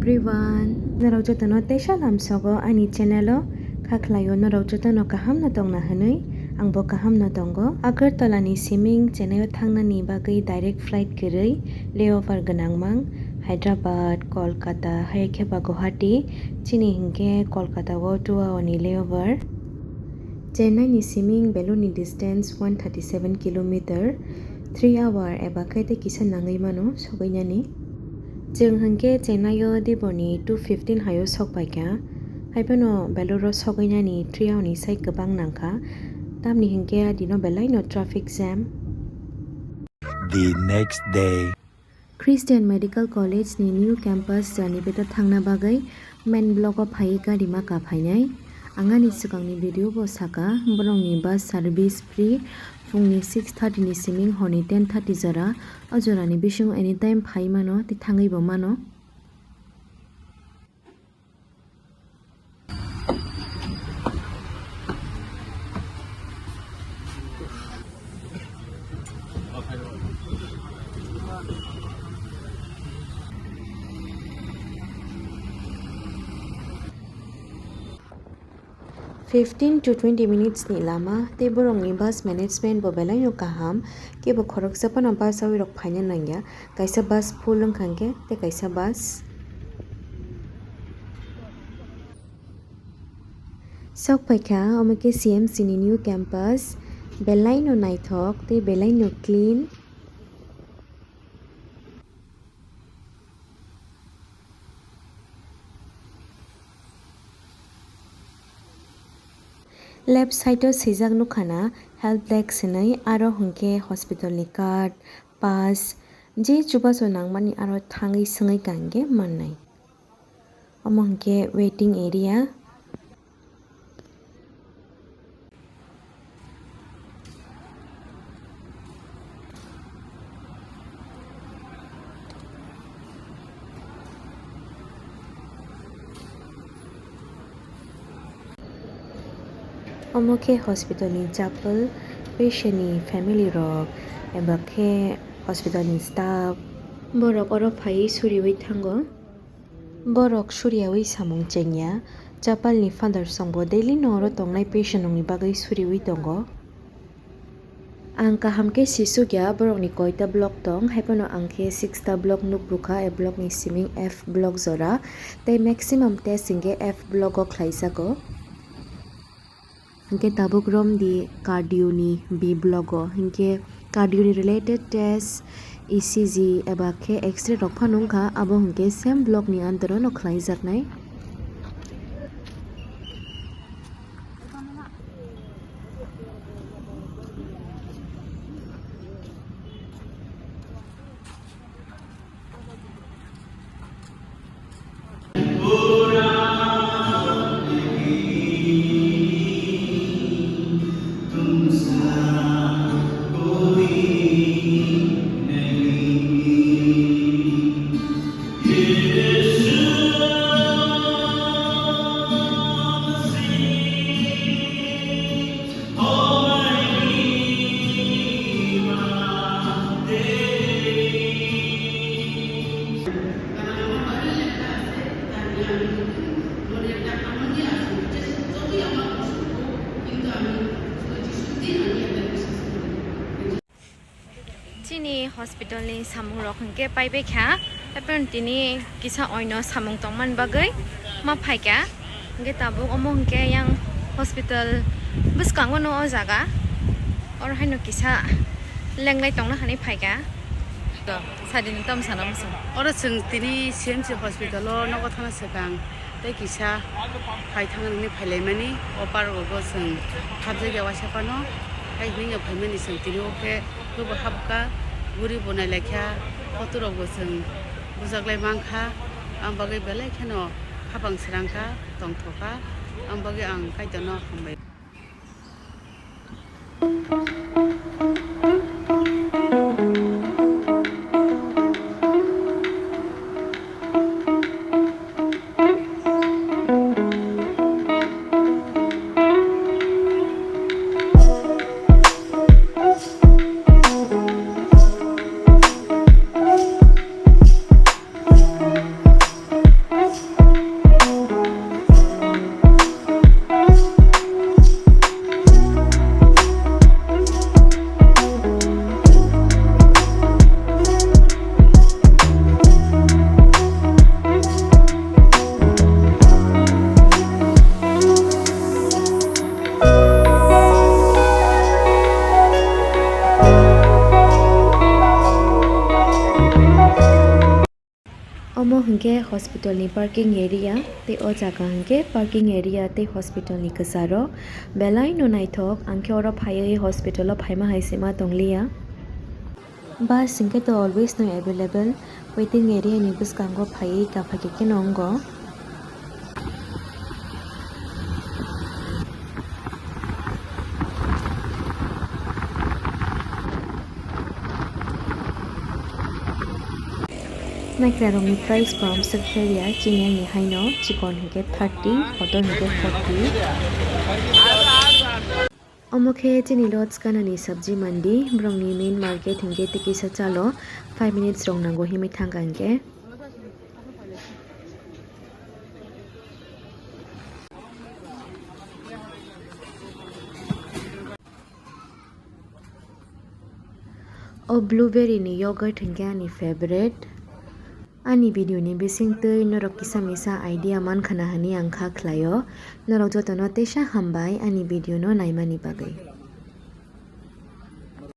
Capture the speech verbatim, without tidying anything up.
Everyone, norok jotono teisa lamsogo ani channel o. Kha khlaio norok jotono kaham no tongna hwnwi, angbo kaham no tongo. Agartala ni siming Chennai o thangnani bagwi direct flight kwrwi layover gwnang mang, Hyderabad, Kolkata, hai khe ba Guwahati. Chini hinkhe Kolkata o two hour ni layover. Chennai ni siming Belur ni distance one thirty seven kilometer, three hour eba khe tei kisa nangwi mano sogwinani. Chwng hinkhe Chennai o Dibor ni two fifteen hai o sok pai kha, hai phano Belur o sogwinani three hour ni sai kwbang nang kha, tamni hinkhe adino belai no traffic jam. The next day. Christian Medical College ni new campus Janipet o thangna bagwi main block o phaiwi gari ma ka phainai. Ang ani swkangni video bo saka, borokni bus service free, phungni six thirty ni siming horni ten thirty jora. O jorani bisingo anytime phai mano tei thangwi bo mano. Fifteen to twenty minutes ni lama, tei borokni bus management bo belai no kaham, kebo khoroksa phano bus awi rok phaina nangya. Kaisa bus full wngkha hwnkhe tei kaisa bus. Sok phaikha omo khe C M C ni new campus, belai no naithok tei belai no clean. Left side o swijak nukha na help desk hinwi, aro hinkhe hospital ni card, pass, je chubachu nangmani aro thangwi swngwi kaham khe mannai. Omo hinkhe waiting area. Omo khe hospital ni chapel, patient ni family rok, eba khe hospital ni staff, borok oro phaiwi suriwi thango. Borok suriyawi samung chengya, chapel ni father songbo daily no oro tongnai patient rokni bagwi suriwi tongo. Ang kaham khe sisukya borokni koita block tong, haiphano ang khe sixta block nukbrukha, a block ni siming F block jora, tei maximum test hinkhe F block o khlaijago. Hinkhe tabuk romdi cardio ni B block o, hinkhe cardio ni related test, E C G eba khe X-ray rok phano wngkha, abo hinkhe same block ni under o no khlaijaknai. Chini hospital ni samung rok hinkhe paibai kha, haphano tini kisa oino samung tongmani bagwi ma phaikha. Hinkhe tabuk omo hinkhe yang hospital bwskango no o jaga, oro haino kisa lenglai tongna hinwi phaikha. Sadini tamo sana muchung. Oro chwng tini C M C hospital o nogo thangna swkang. Tei kisa phai thangna hinwi phailaimani, o park o bo chwng hapjakya waisa phano, hai hinwi no phaimani chwng tini o khe, khe bo hapkha, guri bo nailaikha, photo rok bo chwng bujaklai mankha, ang bagwi belai kheno hapang srangkha, tongthokha, ang bagwi ang Kaitorno hambai. Hinkhe hospital ni parking area, tei o jaga hinkhe parking area tei hospital ni kwcharo belai no naithok, ang khe oro phaiwi hospital o phaima hai se ma tongliya. Bus hinkhe to always no available, waiting area ni bwskango phaiwi kaphai khe no wngo. Naikrarokni price bo amswk khe ya, chini ani haino chikon hinkhe thirty, hodor hinkhe forty. Omo khe chini lodge kanani sabji mandi, borokni main market hinkhe tei kisa chalo five minutes rok nango himwi thangkha hinkhe. O blueberry ni yogurt hinkhe ani favorite. Ani video ni bisingtwi norok kisa misa idea mankhana hwnwi ang kha khlaio. Norok jotono teisa hambai ani video no naimani bagwi.